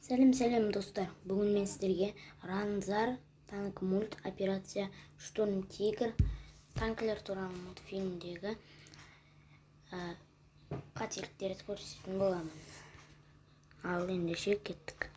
Сәлем сәлем достар. Бүгін мен сіздерге Ранзар танк мульт операция Штурм Тигр танкілер туралы мультфильмдегі қателіктерді көрсететін боламын. Ал ендеше кеттік.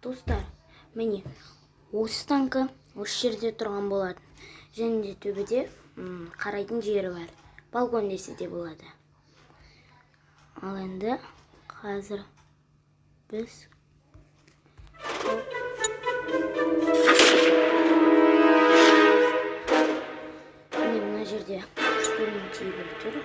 Достар, міне осы танкі осы жерде тұрған болатын. Және де төбеде қарайтын жері бар. Балкон десе де болады. Ал енді қазір біз міне мына жерде Штурм Тигр тұр.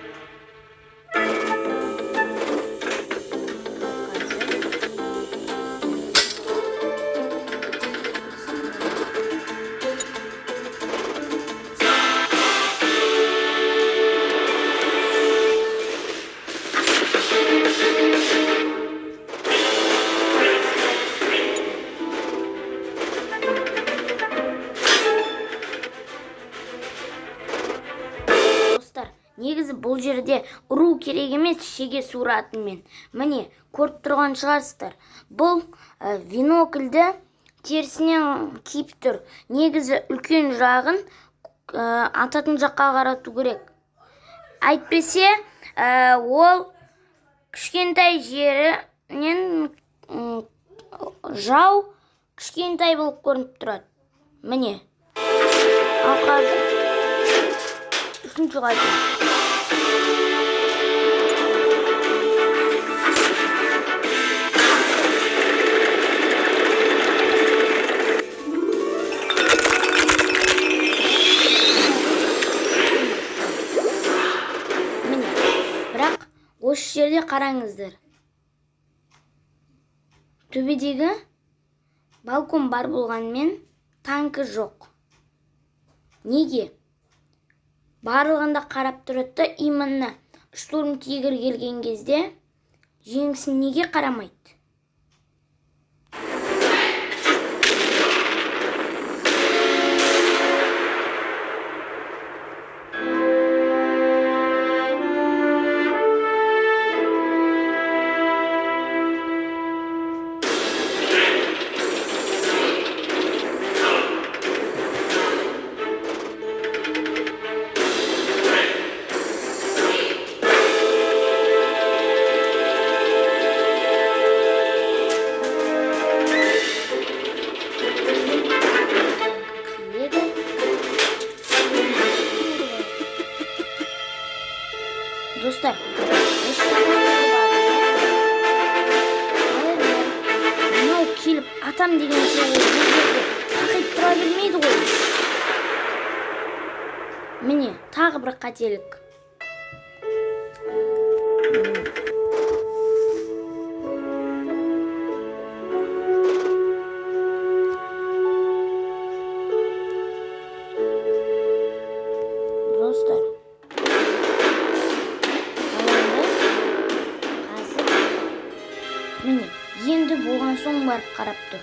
Негізі бұл жерде ұру керек емес шеге суратымен. Міне, көріп тұрған шығарсыздар. Бұл бинокльді терісінен киіп тұр. Негізі үлкен жағын ататын жаққа қарату керек. Әйтпесе, ол кішкентай жерінен жау кішкентай болып көрініп тұрады. Міне. Ал қазір үшінші қателік. Міне, бірақ осы жерде қараңыздар. Төбедегі балкон бар болғанымен танкі жоқ. Неге? Барлығында қарап тұрады да, именно Штурм Тигр келген кезде жеңісін неге қарамайды? Достар, мынау келіп атам дегенше ол бұл жерде қақиып тұра бермейді ғой. Міне, тағы бір қателік. Достар, міне, енді болған соң барып қарап тұр.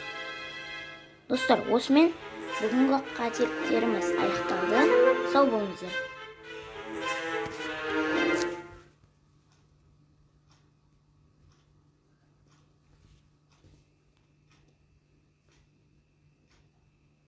Достар, осымен бүгінгі қателіктеріміз аяқталды. Сау болыңыздар.